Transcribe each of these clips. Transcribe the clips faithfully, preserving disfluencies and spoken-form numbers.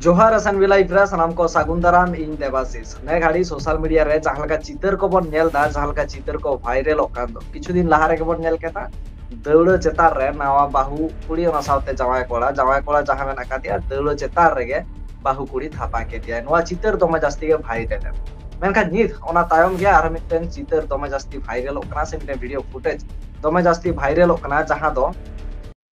ᱡᱚᱦᱟᱨ S N B live ᱨᱮ ᱥᱟᱱᱟᱢ ᱠᱚ ᱥᱟᱹᱜᱩᱱ ᱫᱟᱨᱟᱢ, ᱤᱧ ᱫᱮᱵᱟᱥᱤᱥ᱾ ᱱᱮ ᱜᱷᱟᱹᱲᱤ ᱥᱳᱥᱟᱞ ᱢᱤᱰᱤᱭᱟ ᱨᱮ ᱡᱟᱦᱟᱸ ᱞᱮᱠᱟ ᱪᱤᱛᱟᱹᱨ ᱠᱚᱵᱚᱱ ᱧᱮᱞ ᱮᱫᱟ, ᱡᱟᱦᱟᱸ ᱞᱮᱠᱟ ᱪᱤᱛᱟᱹᱨ ᱠᱚ ᱵᱷᱟᱭᱨᱟᱞᱚᱜ ᱠᱟᱱ ᱫᱚ, ᱠᱤᱪᱷᱩ ᱫᱤᱱ ᱞᱟᱦᱟ ᱨᱮᱜᱮ ᱵᱚᱱ ᱧᱮᱞ ᱠᱮᱫᱟ ᱫᱟᱹᱣᱲᱟᱹ ᱪᱮᱛᱟᱱ ᱨᱮ ᱱᱟᱣᱟ ᱵᱟᱹᱦᱩ ᱠᱩᱲᱤ, ᱚᱱᱟ ᱥᱟᱶᱛᱮ ᱡᱟᱶᱟᱭ ᱠᱚᱲᱟ, ᱡᱟᱶᱟᱭ ᱠᱚᱲᱟ ᱡᱟᱦᱟᱸ ᱢᱮᱱᱟᱜ ᱟᱠᱟᱫᱮᱭᱟ ᱫᱟᱹᱣᱲᱟᱹ ᱪᱮᱛᱟᱱ ᱨᱮᱜᱮ ᱵᱟᱹᱦᱩ ᱠᱩᱲᱤ ᱛᱷᱟᱯᱟ ᱠᱮᱫᱮᱭᱟᱭ᱾ ᱱᱚᱣᱟ ᱪᱤᱛᱟᱹᱨ ᱫᱚᱢᱮ ᱡᱟᱹᱥᱛᱤ ᱜᱮ ᱵᱷᱟᱭᱨᱟᱞ ᱮᱱᱟ᱾ ᱢᱮᱱᱠᱷᱟᱱ ᱱᱤᱛ ᱚᱱᱟ ᱛᱟᱭᱚᱢ ᱜᱮ ᱟᱨᱦᱚᱸ ᱢᱤᱫᱴᱮᱱ ᱪᱤᱛᱟᱹᱨ ᱫᱚᱢᱮ ᱡᱟᱹᱥᱛᱤ ᱵᱷᱟᱭᱨᱟᱞᱚᱜ ᱠᱟᱱᱟ, ᱥᱮ ᱢᱤᱫᱴᱮᱱ ᱵᱷᱤᱰᱤᱭᱳ ᱯᱷᱩᱴᱮᱡᱽ ᱫᱚᱢᱮ ᱡᱟᱹᱥᱛᱤ ᱵᱷᱟᱭᱨᱟᱞᱚᱜ ᱠᱟᱱᱟ, ᱡᱟᱦᱟᱸ ᱫᱚ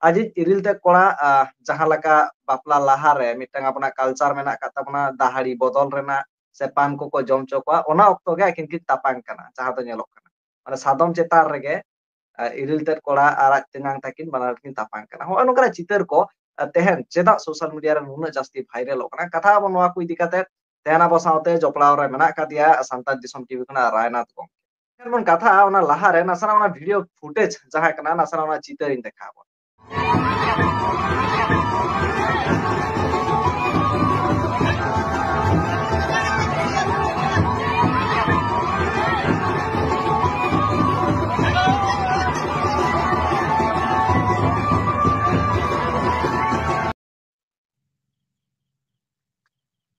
ᱟᱡᱤᱡ ᱤᱨᱤᱞ ᱛᱮᱫ ᱠᱚᱲᱟ, ᱟᱦ, ᱡᱟᱦᱟᱸ ᱞᱮᱠᱟ ᱵᱟᱯᱞᱟ ᱞᱟᱦᱟᱨᱮ ᱢᱤᱫᱴᱟᱝ ᱟᱵᱚᱱᱟᱜ ᱠᱟᱞᱪᱟᱨ ᱢᱮᱱᱟᱜ ᱟᱠᱟᱫ ᱛᱟᱵᱚᱱᱟ, ᱫᱟᱦᱟᱲᱤ ᱵᱚᱫᱚᱞ ᱨᱮᱱᱟᱜ ᱥᱮ ᱯᱟᱱ ᱠᱚᱠᱚ ᱡᱚᱢ ᱦᱚᱪᱚ ᱠᱚᱣᱟ, ᱚᱱᱟ ᱚᱠᱛᱚ ᱜᱮ ᱟᱹᱠᱤᱱ ᱠᱤᱱ ᱛᱟᱯᱟᱢ ᱠᱟᱱᱟ, ᱡᱟᱦᱟᱸ ᱫᱚ ᱧᱮᱞᱚᱜ ᱠᱟᱱᱟ᱾ ᱢᱟᱱᱮ ᱥᱟᱫᱚᱢ ᱪᱮᱛᱟᱱ ᱨᱮᱜᱮ, ᱟᱦ, ᱤᱨᱤᱞ ᱛᱮᱫ ᱠᱚᱲᱟ ᱟᱨ ᱟᱡ ᱛᱮᱧᱟᱝ ᱛᱟᱹᱠᱤᱱ ᱵᱟᱱᱟᱨ ᱠᱤᱱ ᱛᱟᱯᱟᱢ ᱠᱟᱱᱟ᱾ ᱦᱚᱸᱜᱼᱚᱭ ᱱᱚᱝᱠᱟᱱᱟᱜ ᱪᱤᱛᱟᱹᱨ ᱠᱚ, ᱟᱦ, ᱛᱮᱦᱮᱧ ᱪᱮᱫᱟᱜ ᱥᱳᱥᱟᱞ ᱢᱤᱰᱤᱭᱟ ᱨᱮ ᱱᱩᱱᱟᱹᱜ ᱡᱟᱹᱥᱛᱤ ᱵᱷᱟᱭᱨᱟᱞᱚᱜ ᱠᱟᱱᱟ? ᱠᱟᱛᱷᱟ ᱟᱵᱚ ᱱᱚᱣᱟ ᱠᱚ ᱤᱫᱤ ᱠᱟᱛᱮ᱾ ᱛᱮᱦᱮᱧ ᱟᱵᱚ ᱥᱟᱶᱛᱮ ᱡᱚᱯᱲᱟᱣ ᱨᱮ ᱢᱮᱱᱟᱜ ᱟᱠᱟᱫᱮᱭᱟ ᱥᱟᱱᱛᱟᱲ ᱫᱤᱥᱚᱢ ᱴᱤᱵᱷᱤ ᱠᱷᱚᱱᱟᱜ ᱨᱟᱭᱱᱟᱛᱷ ᱜᱚᱝᱠᱮ᱾ ᱵᱚᱱ ᱠᱟᱛᱷᱟᱜᱼᱟ, ᱚᱱᱟ ᱞᱟᱦᱟᱨᱮ ᱱᱟᱥᱮᱱᱟᱜ ᱚᱱᱟ ᱵᱷᱤᱰᱤᱭᱳ ᱯᱷᱩᱴᱮᱡᱽ ᱡᱟᱦᱟᱸ ᱠᱟᱱᱟ, ᱱᱟᱥᱮᱱᱟᱜ ᱚᱱᱟ ᱪᱤᱛᱟᱹᱨᱤᱧ ᱫᱮᱠᱷᱟᱣ ᱟᱵᱚᱱ᱾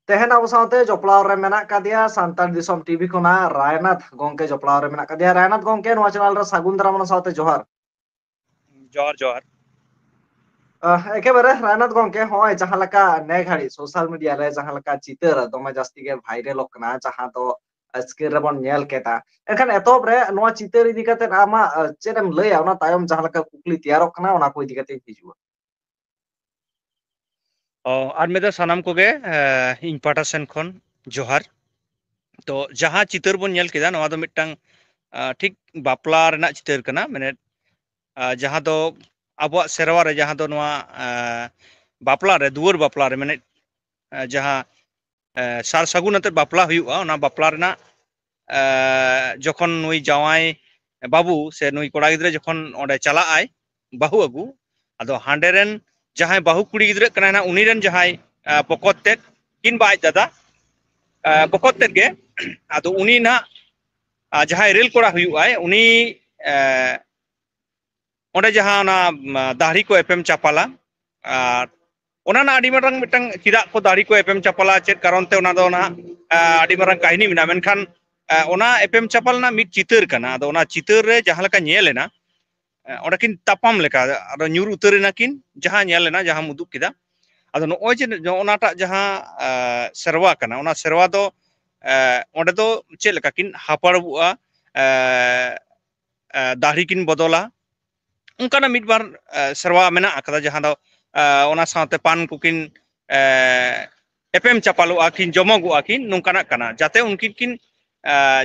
ᱛᱮᱦᱮᱧ ᱟᱵᱚ ᱥᱟᱶᱛᱮ ᱡᱚᱯᱲᱟᱣ ᱨᱮ ᱢᱮᱱᱟᱜ ᱟᱠᱟᱫᱮᱭᱟ ᱥᱟᱱᱛᱟᱲ ᱫᱤᱥᱚᱢ ᱴᱤᱵᱷᱤ ᱠᱷᱚᱱᱟᱜ ᱨᱟᱭᱱᱟᱛᱷ ᱜᱚᱝᱠᱮ ᱡᱚᱯᱲᱟᱣ ᱨᱮ ᱢᱮᱱᱟᱜ ᱟᱠᱟᱫᱮᱭᱟ᱾ ᱨᱟᱭᱱᱟᱛᱷ ᱜᱚᱝᱠᱮ, ᱱᱚᱣᱟ ᱪᱮᱱᱮᱞ ᱨᱮ ᱥᱟᱹᱜᱩᱱ ᱫᱟᱨᱟᱢ, ᱚᱱᱟ ᱥᱟᱶᱛᱮ ᱡᱚᱦᱟᱨ᱾ ᱡᱚᱦᱟᱨ, ᱡᱚᱦᱟᱨ᱾ ᱟᱦ, ᱮᱠᱮᱵᱟᱨᱮ ᱨᱟᱭᱱᱟᱛᱷ ᱜᱚᱝᱠᱮ, ᱦᱚᱸᱜᱼᱚᱭ ᱡᱟᱦᱟᱸ ᱞᱮᱠᱟ ᱱᱮ ᱜᱷᱟᱹᱲᱤᱡ ᱥᱳᱥᱟᱞ ᱢᱤᱰᱤᱭᱟ ᱨᱮ ᱡᱟᱦᱟᱸ ᱞᱮᱠᱟ ᱪᱤᱛᱟᱹᱨ ᱫᱚᱢᱮ ᱡᱟᱹᱥᱛᱤ ᱜᱮ ᱵᱷᱟᱭᱨᱟᱞᱚᱜ ᱠᱟᱱᱟ, ᱡᱟᱦᱟᱸ ᱫᱚ ᱥᱠᱨᱤᱱ ᱨᱮᱵᱚᱱ ᱧᱮᱞ ᱠᱮᱫᱟ, ᱮᱱᱠᱷᱟᱱ ᱮᱛᱚᱦᱚᱵ ᱨᱮ ᱱᱚᱣᱟ ᱪᱤᱛᱟᱹᱨ ᱤᱫᱤ ᱠᱟᱛᱮ ᱟᱢᱟᱜ, ᱟᱦ, ᱪᱮᱫ ᱮᱢ ᱞᱟᱹᱭᱟ? ᱚᱱᱟ ᱛᱟᱭᱚᱢ ᱡᱟᱦᱟᱸ ᱞᱮᱠᱟ ᱠᱩᱠᱞᱤ ᱛᱮᱭᱟᱨᱚᱜ ᱠᱟᱱᱟ, ᱚᱱᱟ ᱠᱚ ᱤᱫᱤ ᱠᱟᱛᱮᱧ ᱦᱤᱡᱩᱜᱼᱟ᱾ ᱚ, ᱟᱨ ᱢᱤᱫ ᱫᱷᱟᱣ ᱥᱟᱱᱟᱢ ᱠᱚᱜᱮ, ᱮ, ᱤᱧ ᱯᱟᱦᱴᱟ ᱥᱮᱱ ᱠᱷᱚᱱ ᱡᱚᱦᱟᱨ᱾ ᱛᱚ, ᱡᱟᱦᱟᱸ ᱪᱤᱛᱟᱹᱨ ᱵᱚᱱ ᱧᱮᱞ ᱠᱮᱫᱟ, ᱱᱚᱣᱟ ᱫᱚ ᱢᱤᱫᱴᱟᱝ, ᱟ, ᱴᱷᱤᱠ ᱵᱟᱯᱞᱟ ᱨᱮᱱᱟᱜ ᱪᱤᱛᱟᱹᱨ ᱠᱟᱱᱟ᱾ ᱢᱟᱱᱮ, ᱟ, ᱡᱟᱦᱟᱸ ᱫᱚ ᱟᱵᱚᱣᱟᱜ ᱥᱮᱨᱣᱟ ᱨᱮ, ᱡᱟᱦᱟᱸ ᱫᱚ ᱱᱚᱣᱟ, ᱟ, ᱵᱟᱯᱞᱟ ᱨᱮ, ᱫᱩᱣᱟᱹᱨ ᱵᱟᱯᱞᱟ ᱨᱮ, ᱢᱟᱱᱮ, ᱟ, ᱡᱟᱦᱟᱸ, ᱟ, ᱥᱟᱨ ᱥᱟᱹᱜᱩᱱ ᱟᱛᱮᱫ ᱵᱟᱯᱞᱟ ᱦᱩᱭᱩᱜᱼᱟ, ᱚᱱᱟ ᱵᱟᱯᱞᱟ ᱨᱮᱱᱟᱜ, ᱟ, ᱡᱚᱠᱷᱚᱱ ᱱᱩᱭ ᱡᱟᱶᱟᱭ ᱵᱟᱹᱵᱩ ᱥᱮ ᱱᱩᱭ ᱠᱚᱲᱟ ᱜᱤᱫᱽᱨᱟᱹ ᱡᱚᱠᱷᱚᱱ ᱚᱸᱰᱮ ᱪᱟᱞᱟᱜ ᱟᱭ ᱵᱟᱹᱦᱩ ᱟᱹᱜᱩ, ᱟᱫᱚ ᱦᱟᱸᱰᱮ ᱨᱮᱱ ᱡᱟᱦᱟᱸᱭ ᱵᱟᱹᱦᱩ ᱠᱩᱲᱤ ᱜᱤᱫᱽᱨᱟᱹ ᱠᱟᱱᱟᱭ ᱱᱟᱜ, ᱩᱱᱤ ᱨᱮᱱ ᱡᱟᱦᱟᱸᱭ, ᱟ, ᱵᱚᱠᱚᱛ ᱛᱮᱫ ᱠᱤᱝᱵᱟ ᱟᱡ ᱫᱟᱫᱟ, ᱟ, ᱵᱚᱠᱚᱛ ᱛᱮᱫ ᱜᱮ, ᱟᱫᱚ ᱩᱱᱤ ᱱᱟᱜ, ᱟ, ᱡᱟᱦᱟᱸᱭ ᱨᱮᱞ ᱠᱚᱲᱟ ᱦᱩᱭᱩᱜᱼᱟᱭ, ᱩᱱᱤ, ᱟ, ᱚᱸᱰᱮ ᱡᱟᱦᱟᱸ ᱚᱱᱟ, ᱢᱟ, ᱫᱟᱦᱲᱤ ᱠᱚ ᱮᱯᱮᱢ ᱪᱟᱯᱟᱞᱟ, ᱟᱨ ᱚᱱᱟ ᱨᱮᱱᱟᱜ ᱟᱹᱰᱤ ᱢᱟᱨᱟᱝ ᱢᱤᱫᱴᱟᱝ ᱪᱮᱫᱟᱜ ᱠᱚ ᱫᱟᱲᱮ ᱠᱚ ᱮᱯᱮᱢ ᱪᱟᱯᱟᱞᱟ, ᱪᱮᱫ ᱠᱟᱨᱚᱱ ᱛᱮ, ᱚᱱᱟ ᱫᱚ ᱱᱟᱦᱟᱜ ᱟᱹᱰᱤ ᱢᱟᱨᱟᱝ ᱠᱟᱹᱦᱱᱤ ᱢᱮᱱᱟᱜᱼᱟ᱾ ᱢᱮᱱᱠᱷᱟᱱ ᱚᱱᱟ ᱮᱯᱮᱢ ᱪᱟᱯᱟᱞ ᱨᱮᱱᱟᱜ ᱢᱤᱫ ᱪᱤᱛᱟᱹᱨ ᱠᱟᱱᱟ᱾ ᱟᱫᱚ ᱚᱱᱟ ᱪᱤᱛᱟᱹᱨ ᱨᱮ ᱡᱟᱦᱟᱸ ᱞᱮᱠᱟ ᱧᱮᱞ ᱮᱱᱟ, ᱚᱸᱰᱮ ᱠᱤᱱ ᱛᱟᱯᱟᱢ ᱞᱮᱠᱟ ᱟᱫᱚ ᱧᱩᱨ ᱩᱛᱟᱹᱨ ᱮᱱᱟ ᱠᱤᱱ, ᱡᱟᱦᱟᱸ ᱧᱮᱞ ᱮᱱᱟ, ᱡᱟᱦᱟᱸᱢ ᱩᱫᱩᱜ ᱠᱮᱫᱟ᱾ ᱟᱫᱚ ᱱᱚᱜᱼᱚᱭ ᱡᱮ ᱱᱚᱜᱼᱚ ᱱᱟᱴᱟᱜ ᱡᱟᱦᱟᱸ ᱥᱮᱨᱣᱟ ᱠᱟᱱᱟ, ᱚᱱᱟ ᱥᱮᱨᱣᱟ ᱫᱚ ᱚᱸᱰᱮ ᱫᱚ ᱪᱮᱫ ᱞᱮᱠᱟ ᱠᱤᱱ ᱦᱟᱯᱟᱲᱵᱚᱜᱼᱟ, ᱫᱟᱲᱦᱤ ᱠᱤᱱ ᱵᱚᱫᱚᱞᱟ, ᱚᱱᱠᱟᱱᱟᱜ ᱢᱤᱫ ᱵᱟᱨ ᱥᱮᱨᱣᱟ ᱢᱮᱱᱟᱜ ᱟᱠᱟᱫᱟ, ᱡᱟᱦᱟᱸ ᱫᱚ ᱚᱱᱟ ᱥᱟᱶᱛᱮ ᱯᱟᱱ ᱠᱚᱠᱤᱱ ᱮᱯᱮᱢ ᱪᱟᱯᱟᱞᱚᱜᱼᱟ ᱠᱤᱱ, ᱡᱚᱢᱚᱜᱚᱜᱼᱟ ᱠᱤᱱ, ᱱᱚᱝᱠᱟᱱᱟᱜ ᱠᱟᱱᱟ, ᱡᱟᱛᱮ ᱩᱱᱠᱤᱱ ᱠᱤᱱ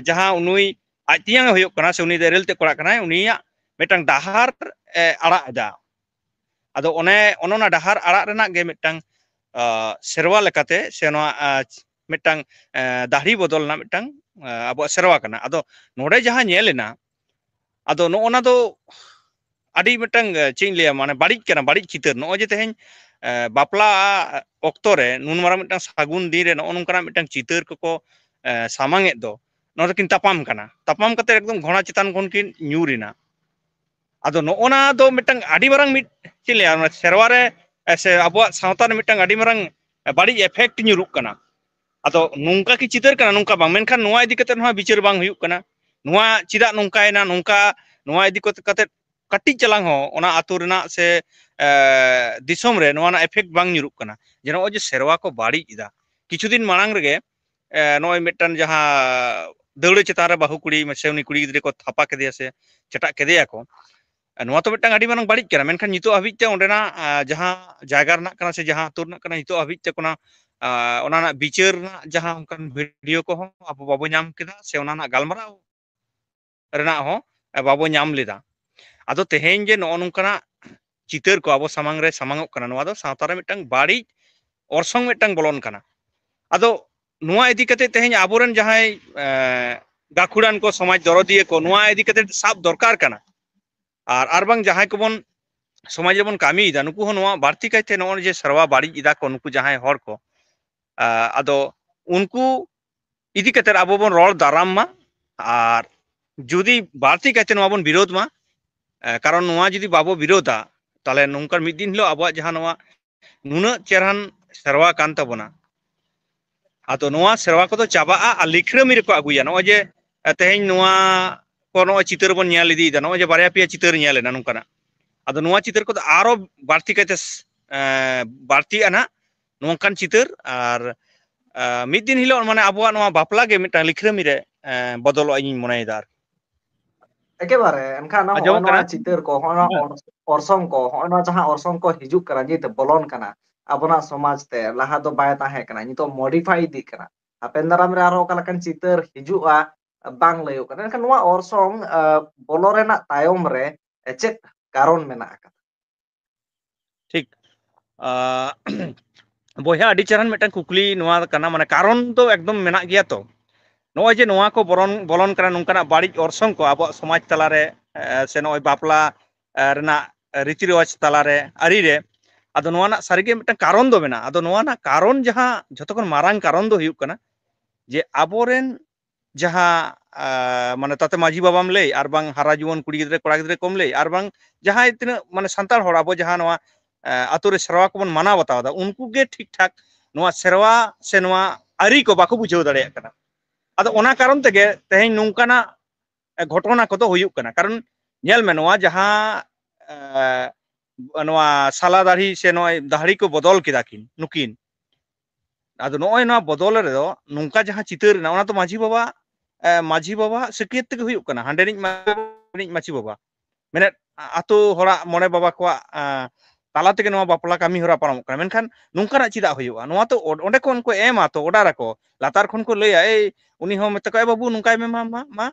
ᱡᱟᱦᱟᱸ ᱩᱱᱩᱭ ᱟᱡ ᱛᱮᱭᱟᱝ ᱮ ᱦᱩᱭᱩᱜ ᱠᱟᱱᱟ ᱥᱮ ᱩᱱᱤ ᱫᱚ ᱮᱨᱮᱞ ᱛᱮᱫ ᱠᱚᱲᱟ ᱠᱟᱱᱟᱭ, ᱩᱱᱤᱭᱟᱜ ᱢᱤᱫᱴᱟᱝ ᱰᱟᱦᱟᱨ ᱮ ᱟᱲᱟᱜ ᱮᱫᱟ᱾ ᱟᱫᱚ ᱚᱱᱮ ᱚᱱᱮ ᱚᱱᱟ ᱰᱟᱦᱟᱨ ᱟᱲᱟᱜ ᱨᱮᱱᱟᱜ ᱜᱮ ᱢᱤᱫᱴᱟᱝ ᱥᱮᱨᱣᱟ ᱞᱮᱠᱟᱛᱮ ᱥᱮ ᱱᱚᱣᱟ ᱢᱤᱫᱴᱟᱝ ᱫᱟᱲᱦᱤ ᱵᱚᱫᱚᱞ ᱨᱮᱱᱟᱜ ᱢᱤᱫᱴᱟᱝ ᱟᱵᱚᱣᱟᱜ ᱥᱮᱨᱣᱟ ᱠᱟᱱᱟ᱾ ᱟᱫᱚ ᱱᱚᱰᱮ ᱡᱟᱦᱟᱸ ᱧᱮᱞ ᱮᱱᱟ, ᱟᱫᱚ ᱱᱚᱜᱼᱚ ᱱᱟ ᱫᱚ ᱟᱹᱰᱤ ᱢᱤᱫᱴᱟᱝ ᱪᱮᱫ ᱤᱧ ᱞᱟᱹᱭᱟ, ᱢᱟᱱᱮ ᱵᱟᱹᱲᱤᱡ ᱠᱟᱱᱟ, ᱵᱟᱹᱲᱤᱡ ᱪᱤᱛᱟᱹᱨ᱾ ᱱᱚᱜᱼᱚᱭ ᱡᱮ ᱛᱮᱦᱮᱧ ᱵᱟᱯᱞᱟ ᱚᱠᱛᱚ ᱨᱮ ᱱᱩᱱ ᱢᱟᱨᱟᱝ ᱢᱤᱫᱴᱟᱝ ᱥᱟᱹᱜᱩᱱ ᱫᱤᱱ ᱨᱮ ᱱᱚᱜᱼᱚ ᱱᱚᱝᱠᱟᱱᱟᱜ ᱢᱤᱫᱴᱟᱝ ᱪᱤᱛᱟᱹᱨ ᱠᱚᱠᱚ ᱥᱟᱢᱟᱝ ᱮᱫ ᱫᱚ, ᱱᱚᱣᱟ ᱫᱚᱠᱤᱱ ᱛᱟᱯᱟᱢ ᱠᱟᱱᱟ, ᱛᱟᱯᱟᱢ ᱠᱟᱛᱮ ᱮᱠᱫᱚᱢ ᱜᱷᱚᱲᱟ ᱪᱮᱛᱟᱱ ᱠᱷᱚᱱ ᱠᱤᱱ ᱧᱩᱨ ᱮᱱᱟ᱾ ᱟᱫᱚ ᱱᱚᱜᱼᱚ ᱱᱟ ᱫᱚ ᱢᱤᱫᱴᱟᱝ ᱟᱹᱰᱤ ᱢᱟᱨᱟᱝ ᱢᱤᱫ, ᱪᱮᱫ ᱞᱟᱹᱭᱟ, ᱥᱮᱨᱣᱟ ᱨᱮ ᱥᱮ ᱟᱵᱚᱣᱟᱜ ᱥᱟᱶᱛᱟ ᱨᱮ ᱢᱤᱫᱴᱟᱝ ᱟᱹᱰᱤ ᱢᱟᱨᱟᱝ ᱵᱟᱹᱲᱤᱡ ᱮᱯᱷᱮᱠᱴ ᱧᱩᱨᱩᱜ ᱠᱟᱱᱟ᱾ ᱟᱫᱚ ᱱᱚᱝᱠᱟ ᱠᱤ ᱪᱤᱛᱟᱹᱨ ᱠᱟᱱᱟ? ᱱᱚᱝᱠᱟ ᱵᱟᱝ, ᱢᱮᱱᱠᱷᱟᱱ ᱱᱚᱣᱟ ᱤᱫᱤ ᱠᱟᱛᱮ ᱦᱚᱸ ᱵᱤᱪᱟᱹᱨ ᱵᱟᱝ ᱦᱩᱭᱩᱜ ᱠᱟᱱᱟ᱾ ᱱᱚᱣᱟ ᱪᱮᱫᱟᱜ ᱱᱚᱝᱠᱟᱭᱮᱱᱟ, ᱱᱚᱝᱠᱟ, ᱱᱚᱣᱟ ᱤᱫᱤ ᱠᱟᱛᱮ ᱠᱟᱹᱴᱤᱡ ᱪᱟᱞᱟᱝ ᱦᱚᱸ ᱚᱱᱟ ᱟᱹᱛᱩ ᱨᱮᱱᱟᱜ ᱥᱮ ᱫᱤᱥᱚᱢ ᱨᱮ ᱱᱚᱣᱟ ᱨᱮᱱᱟᱜ ᱮᱯᱷᱮᱠᱴ ᱵᱟᱝ ᱧᱩᱨᱩᱜ ᱠᱟᱱᱟ᱾ ᱡᱮ ᱱᱚᱜᱼᱚᱭ ᱡᱮ ᱥᱮᱨᱣᱟ ᱠᱚ ᱵᱟᱹᱲᱤᱡ ᱮᱫᱟ, ᱠᱤᱪᱷᱩ ᱫᱤᱱ ᱢᱟᱲᱟᱝ ᱨᱮᱜᱮ ᱱᱚᱜᱼᱚᱭ ᱢᱤᱫᱴᱟᱝ ᱡᱟᱦᱟᱸ ᱫᱟᱹᱣᱲᱟᱹ ᱪᱮᱛᱟᱱ ᱨᱮ ᱵᱟᱹᱦᱩ ᱠᱩᱲᱤ ᱥᱮ ᱩᱱᱤ ᱠᱩᱲᱤ ᱜᱤᱫᱽᱨᱟᱹ ᱠᱚ ᱛᱷᱟᱯᱟ ᱠᱮᱫᱮᱭᱟ ᱥᱮ ᱪᱮᱴᱟᱜ ᱠᱮᱫᱮᱭᱟ ᱠᱚ, ᱱᱚᱣᱟ ᱛᱚ ᱢᱤᱫᱴᱟᱝ ᱟᱹᱰᱤ ᱢᱟᱨᱟᱝ ᱵᱟᱹᱲᱤᱡ ᱠᱟᱱᱟ᱾ ᱢᱮᱱᱠᱷᱟᱱ ᱱᱤᱛᱚᱜ ᱦᱟᱹᱵᱤᱡ ᱛᱮ ᱚᱸᱰᱮᱱᱟᱜ ᱡᱟᱦᱟᱸ ᱡᱟᱭᱜᱟ ᱨᱮᱱᱟᱜ ᱠᱟᱱᱟ ᱥᱮ ᱡᱟᱦᱟᱸ ᱟᱹᱛᱩ ᱨᱮᱱᱟᱜ ᱠᱟᱱᱟ, ᱱᱤᱛᱚᱜ ᱦᱟᱹᱵᱤᱡ ᱛᱮ ᱠᱳᱱᱳ ᱚᱱᱟ ᱨᱮᱱᱟᱜ ᱵᱤᱪᱟᱹᱨ ᱨᱮᱱᱟᱜ ᱡᱟᱦᱟᱸ ᱚᱱᱠᱟᱱ ᱵᱷᱤᱰᱤᱭᱳ ᱠᱚᱦᱚᱸ ᱟᱵᱚ ᱵᱟᱵᱚ ᱧᱟᱢ ᱠᱮᱫᱟ ᱥᱮ ᱚᱱᱟ ᱨᱮᱱᱟᱜ ᱜᱟᱞᱢᱟᱨᱟᱣ ᱨᱮᱱᱟᱜ ᱦᱚᱸ ᱵᱟᱵᱚ ᱧᱟᱢ ᱞᱮᱫᱟ᱾ ᱟᱫᱚ ᱛᱮᱦᱮᱧ ᱡᱮ ᱱᱚᱜᱼᱚ ᱱᱚᱝᱠᱟᱱᱟᱜ ᱪᱤᱛᱟᱹᱨ ᱠᱚ ᱟᱵᱚ ᱥᱟᱢᱟᱝ ᱨᱮ ᱥᱟᱢᱟᱝᱚᱜ ᱠᱟᱱᱟ, ᱱᱚᱣᱟ ᱫᱚ ᱥᱟᱶᱛᱟ ᱨᱮ ᱢᱤᱫᱴᱟᱝ ᱵᱟᱹᱲᱤᱡ ᱚᱨᱥᱚᱝ ᱢᱤᱫᱴᱟᱝ ᱵᱚᱞᱚᱱ ᱠᱟᱱᱟ᱾ ᱟᱫᱚ ᱱᱚᱣᱟ ᱤᱫᱤ ᱠᱟᱛᱮ ᱛᱮᱦᱮᱧ ᱟᱵᱚᱨᱮᱱ ᱡᱟᱦᱟᱸᱭ ᱜᱟᱹᱠᱷᱩᱲᱟᱱ ᱠᱚ, ᱥᱚᱢᱟᱡᱽ ᱫᱚᱨᱚᱫᱤᱭᱟᱹ ᱠᱚ, ᱱᱚᱣᱟ ᱤᱫᱤ ᱠᱟᱛᱮ ᱥᱟᱵ ᱫᱚᱨᱠᱟᱨ ᱠᱟᱱᱟ᱾ ᱟᱨ ᱟᱨ ᱵᱟᱝ ᱡᱟᱦᱟᱸᱭ ᱠᱚᱵᱚᱱ ᱥᱚᱢᱟᱡᱽ ᱨᱮᱵᱚᱱ ᱠᱟᱹᱢᱤᱭᱮᱫᱟ, ᱱᱩᱠᱩ ᱦᱚᱸ ᱱᱚᱣᱟ ᱵᱟᱹᱲᱛᱤ ᱠᱟᱭᱛᱮ ᱱᱚᱜᱼᱚᱭ ᱡᱮ ᱥᱮᱨᱣᱟ ᱵᱟᱹᱲᱤᱡ ᱮᱫᱟ ᱠᱚ ᱱᱩᱠᱩ ᱡᱟᱦᱟᱸᱭ ᱦᱚᱲ ᱠᱚ, ᱟᱫᱚ ᱩᱱᱠᱩ ᱤᱫᱤ ᱠᱟᱛᱮ ᱟᱵᱚ ᱵᱚᱱ ᱨᱚᱲ ᱫᱟᱨᱟᱢ ᱢᱟ᱾ ᱟᱨ ᱡᱩᱫᱤ ᱵᱟᱹᱲᱛᱤ ᱠᱟᱭᱛᱮ ᱱᱚᱣᱟ ᱵᱚᱱ ᱵᱤᱨᱳᱫᱷ ᱢᱟ, ᱠᱟᱨᱚᱱ ᱱᱚᱣᱟ ᱡᱩᱫᱤ ᱵᱟᱵᱚ ᱵᱤᱨᱳᱫᱷᱟ, ᱛᱟᱦᱚᱞᱮ ᱱᱚᱝᱠᱟᱱ ᱢᱤᱫ ᱫᱤᱱ ᱦᱤᱞᱳᱜ ᱟᱵᱚᱣᱟᱜ ᱡᱟᱦᱟᱸ ᱱᱚᱣᱟ ᱱᱩᱱᱟᱹᱜ ᱪᱮᱨᱦᱟᱱ ᱥᱮᱨᱣᱟ ᱠᱟᱱ ᱛᱟᱵᱚᱱᱟ᱾ ᱟᱫᱚ ᱱᱚᱣᱟ ᱥᱮᱨᱣᱟ ᱠᱚᱫᱚ ᱪᱟᱵᱟᱜᱼᱟ ᱟᱨ ᱞᱤᱠᱷᱨᱟᱹᱢᱤ ᱨᱮᱠᱚ ᱟᱹᱜᱩᱭᱟ᱾ ᱱᱚᱜᱼᱚᱭ ᱡᱮ ᱛᱮᱦᱮᱧ ᱱᱚᱣᱟ ᱠᱚ ᱱᱚᱜᱼᱚᱭ ᱪᱤᱛᱟᱹᱨ ᱵᱚᱱ ᱧᱮᱞ ᱤᱫᱤᱭᱮᱫᱟ, ᱱᱚᱜᱼᱚᱭ ᱡᱮ ᱵᱟᱨᱭᱟ ᱯᱮᱭᱟ ᱪᱤᱛᱟᱹᱨ ᱧᱮᱞ ᱮᱱᱟ ᱱᱚᱝᱠᱟᱱᱟᱜ, ᱟᱫᱚ ᱱᱚᱣᱟ ᱪᱤᱛᱟᱹᱨ ᱠᱚᱫᱚ ᱟᱨᱚ ᱵᱟᱹᱲᱛᱤ ᱠᱟᱭᱛᱮ ᱵᱟᱹᱲᱛᱤᱜᱼᱟ ᱱᱟᱦᱟᱜ ᱱᱚᱝᱠᱟᱱ ᱪᱤᱛᱟᱹᱨ᱾ ᱟᱨ ᱢᱤᱫ ᱫᱤᱱ ᱦᱤᱞᱳᱜ ᱢᱟᱱᱮ ᱟᱵᱚᱣᱟᱜ ᱱᱚᱣᱟ ᱵᱟᱯᱞᱟ ᱜᱮ ᱢᱤᱫᱴᱟᱝ ᱞᱤᱠᱷᱨᱟᱹᱢᱤ ᱨᱮ ᱵᱚᱫᱚᱞᱚᱜᱼᱟ ᱤᱧᱤᱧ ᱢᱚᱱᱮᱭᱮᱫᱟ ᱟᱨᱠᱤ᱾ ᱮᱠᱮᱵᱟᱨᱮ᱾ ᱮᱱᱠᱷᱟᱱ ᱱᱚᱜᱼᱚᱭ ᱱᱚᱣᱟ ᱪᱤᱛᱟᱹᱨ ᱠᱚ, ᱱᱚᱜᱼᱚᱭ ᱱᱚᱣᱟ ᱚᱨᱥᱚᱝ ᱠᱚ, ᱱᱚᱜᱼᱚᱭ ᱱᱚᱣᱟ ᱡᱟᱦᱟᱸ ᱚᱨᱥᱚᱝ ᱠᱚ ᱦᱤᱡᱩᱜ ᱠᱟᱱᱟ, ᱱᱤᱛ ᱵᱚᱞᱚᱱ ᱠᱟᱱᱟ ᱟᱵᱚᱱᱟᱜ ᱥᱚᱢᱟᱡᱽ ᱛᱮ, ᱞᱟᱦᱟ ᱫᱚ ᱵᱟᱭ ᱛᱟᱦᱮᱸ ᱠᱟᱱᱟ, ᱱᱤᱛᱚᱜ modify ᱤᱫᱤᱜ ᱠᱟᱱᱟ, ᱦᱟᱯᱮᱱ ᱫᱟᱨᱟᱢ ᱨᱮ ᱟᱨᱦᱚᱸ ᱚᱠᱟ ᱞᱮᱠᱟᱱ ᱪᱤᱛᱟᱹᱨ ᱦᱤᱡᱩᱜᱼᱟ ᱵᱟᱝ ᱞᱟᱹᱭᱚᱜ ᱠᱟᱱᱟ᱾ ᱮᱱᱠᱷᱟᱱ ᱱᱚᱣᱟ ᱚᱨᱥᱚᱝ ᱵᱚᱞᱚ ᱨᱮᱱᱟᱜ ᱛᱟᱭᱚᱢ ᱨᱮ ᱪᱮᱫ ᱠᱟᱨᱚᱱ ᱢᱮᱱᱟᱜ ᱟᱠᱟᱫᱟ? ᱴᱷᱤᱠ᱾ ᱵᱚᱭᱦᱟ, ᱟᱹᱰᱤ ᱪᱮᱦᱨᱟᱱ ᱢᱤᱫᱴᱟᱝ ᱠᱩᱠᱞᱤ ᱱᱚᱣᱟ ᱠᱟᱱᱟ᱾ ᱢᱟᱱᱮ ᱠᱟᱨᱚᱱ ᱫᱚ ᱮᱠᱫᱚᱢ ᱢᱮᱱᱟᱜ ᱜᱮᱭᱟ ᱛᱚ᱾ ᱱᱚᱜᱼᱚᱭ ᱡᱮ ᱱᱚᱣᱟ ᱠᱚ ᱵᱚᱞᱚᱱ ᱵᱚᱞᱚᱱ ᱠᱟᱱᱟ, ᱱᱚᱝᱠᱟᱱᱟᱜ ᱵᱟᱹᱲᱤᱡ ᱚᱨᱥᱚᱝ ᱠᱚ ᱟᱵᱚᱣᱟᱜ ᱥᱚᱢᱟᱡᱽ ᱛᱟᱞᱟᱨᱮ, ᱥᱮ ᱱᱚᱜᱼᱚᱭ ᱵᱟᱯᱞᱟ ᱨᱮᱱᱟᱜ ᱨᱤᱛᱤ ᱨᱮᱣᱟᱡᱽ ᱛᱟᱞᱟᱨᱮ, ᱟᱹᱨᱤᱨᱮ, ᱟᱫᱚ ᱱᱚᱣᱟ ᱨᱮᱱᱟᱜ ᱥᱟᱹᱨᱤᱜᱮ ᱢᱤᱫᱴᱟᱝ ᱠᱟᱨᱚᱱ ᱫᱚ ᱢᱮᱱᱟᱜᱼᱟ᱾ ᱟᱫᱚ ᱱᱚᱣᱟ ᱨᱮᱱᱟᱜ ᱠᱟᱨᱚᱱ, ᱡᱟᱦᱟᱸ ᱡᱷᱚᱛᱚ ᱠᱷᱚᱱ ᱢᱟᱨᱟᱝ ᱠᱟᱨᱚᱱ ᱫᱚ ᱦᱩᱭᱩᱜ ᱠᱟᱱᱟ ᱡᱮ ᱟᱵᱚᱨᱮᱱ ᱡᱟᱦᱟᱸ ᱢᱟᱱᱮ ᱛᱟᱛᱮ ᱢᱟᱹᱡᱷᱤ ᱵᱟᱵᱟᱢ ᱞᱟᱹᱭ ᱟᱨ ᱵᱟᱝ ᱦᱟᱨᱟ ᱡᱩᱣᱟᱹᱱ ᱠᱩᱲᱤ ᱜᱤᱫᱽᱨᱟᱹ ᱠᱚᱲᱟ ᱜᱤᱫᱽᱨᱟᱹ ᱠᱚᱢ ᱞᱟᱹᱭ ᱟᱨ ᱵᱟᱝ ᱡᱟᱦᱟᱸᱭ ᱛᱤᱱᱟᱹᱜ ᱢᱟᱱᱮ ᱥᱟᱱᱛᱟᱲ ᱦᱚᱲ ᱟᱵᱚ ᱡᱟᱦᱟᱸ ᱱᱚᱣᱟ ᱟᱹᱛᱩ ᱨᱮ ᱥᱮᱨᱣᱟ ᱠᱚᱵᱚᱱ ᱢᱟᱱᱟᱣ ᱵᱟᱛᱟᱣ ᱮᱫᱟ, ᱩᱱᱠᱩ ᱜᱮ ᱴᱷᱤᱠ ᱴᱷᱟᱠ ᱱᱚᱣᱟ ᱥᱮᱨᱣᱟ ᱥᱮ ᱱᱚᱣᱟ ᱟᱹᱨᱤ ᱠᱚ ᱵᱟᱠᱚ ᱵᱩᱡᱷᱟᱹᱣ ᱫᱟᱲᱮᱭᱟᱜ ᱠᱟᱱᱟ᱾ ᱟᱫᱚ ᱚᱱᱟ ᱠᱟᱨᱚᱱ ᱛᱮᱜᱮ ᱛᱮᱦᱮᱧ ᱱᱚᱝᱠᱟᱱᱟᱜ ᱜᱷᱚᱴᱚᱱᱟ ᱠᱚᱫᱚ ᱦᱩᱭᱩᱜ ᱠᱟᱱᱟ᱾ ᱠᱟᱨᱚᱱ ᱧᱮᱞ ᱢᱮ, ᱱᱚᱣᱟ ᱡᱟᱦᱟᱸ ᱱᱚᱣᱟ ᱥᱟᱞᱟ ᱫᱟᱲᱦᱤ ᱥᱮ ᱱᱚᱜᱼᱚᱭ ᱫᱟᱦᱲᱤ ᱠᱚ ᱵᱚᱫᱚᱞ ᱠᱮᱫᱟ ᱠᱤᱱ ᱱᱩᱠᱤᱱ, ᱟᱫᱚ ᱱᱚᱜᱼᱚᱭ ᱱᱚᱣᱟ ᱵᱚᱫᱚᱞ ᱨᱮᱫᱚ ᱱᱚᱝᱠᱟ ᱡᱟᱦᱟᱸ ᱪᱤᱛᱟᱹᱨ ᱨᱮᱱᱟᱜ, ᱚᱱᱟ ᱫᱚ ᱢᱟᱹᱡᱷᱤ ᱵᱟᱵᱟ, ᱢᱟᱹᱡᱷᱤ ᱵᱟᱵᱟ ᱥᱟᱹᱠᱭᱟᱹᱛ ᱛᱮᱜᱮ ᱦᱩᱭᱩᱜ ᱠᱟᱱᱟ, ᱦᱟᱸᱰᱮ ᱨᱤᱱᱤᱡ ᱢᱟᱹᱡᱷᱤ ᱵᱟᱵᱟ, ᱢᱮᱱᱮᱫ ᱟᱛᱳ ᱦᱚᱲᱟᱜ ᱢᱚᱬᱮ ᱵᱟᱵᱟ ᱠᱚᱣᱟᱜ ᱛᱟᱞᱟ ᱛᱮᱜᱮ ᱱᱚᱣᱟ ᱵᱟᱯᱞᱟ ᱠᱟᱹᱢᱤ ᱦᱚᱨᱟ ᱯᱟᱨᱚᱢᱚᱜ ᱠᱟᱱᱟ᱾ ᱢᱮᱱᱠᱷᱟᱱ ᱱᱚᱝᱠᱟᱱᱟᱜ ᱪᱮᱫᱟᱜ ᱦᱩᱭᱩᱜᱼᱟ? ᱱᱚᱣᱟ ᱛᱚ ᱚᱸᱰᱮ ᱠᱷᱚᱱ ᱠᱚ ᱮᱢᱟ ᱛᱚ, order ᱟᱠᱚ, ᱞᱟᱛᱟᱨ ᱠᱷᱚᱱ ᱠᱚ ᱞᱟᱹᱭᱟ, ᱮᱭ ᱩᱱᱤ ᱦᱚᱸ ᱢᱮᱛᱟ ᱠᱚᱣᱟ, ᱮ ᱵᱟᱹᱵᱩ, ᱱᱚᱝᱠᱟᱭ ᱢᱮ, ᱢᱟ, ᱢᱟ, ᱢᱟ,